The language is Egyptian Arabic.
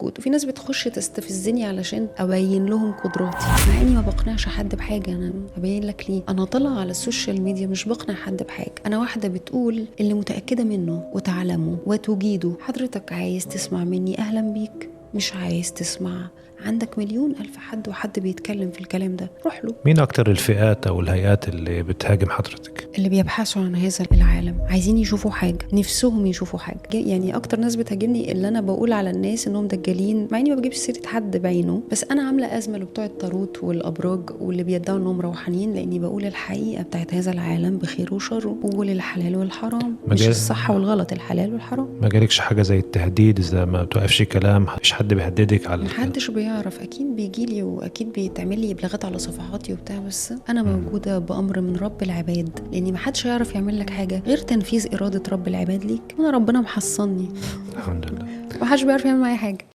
موجود. وفي ناس بتخش تستفزني علشان ابين لهم قدراتي، مع اني ما بقنعش حد بحاجه. انا ابين لك ليه؟ انا طالعه على ال social media مش بقنع حد بحاجه. انا واحدة بتقول اللي متاكدة منه وتعلمه وتجيده. حضرتك عايز تسمع مني، اهلا بيك. مش عايز تسمع، عندك مليون ألف حد وحد بيتكلم في الكلام ده، روح له. مين أكتر الفئات أو الهيئات اللي بتهاجم حضرتك؟ اللي بيبحثوا عن هذا العالم، عايزين يشوفوا حاجة، نفسهم يشوفوا حاجة. يعني أكتر ناس بتهاجمني اللي أنا بقول على الناس إنهم دجالين، مع إني ما بجيبش سيرة حد بعينه، بس أنا عاملة أزمة لبتوع التاروت والأبراج واللي بيدعوا إنهم روحانيين، لأني بقول الحقيقة بتاعت هذا العالم بخير وشره، وللحلال والحرام، مش الصح والغلط، الحلال والحرام. ما جالكش حاجة زي التهديد إذا ما بتوقفش كلام؟ مفيش حد بيهددك على محدش بيعرف، اكيد بيجيلي واكيد بيتعمل لي ابلاغات على صفحاتي وبتاع، بس انا موجودة بامر من رب العباد، لان محدش هيعرف يعمل لك حاجة غير تنفيذ اراده رب العباد ليك، وانا ربنا محصني. الحمد لله. محدش بيعرف يعمل معايا حاجه.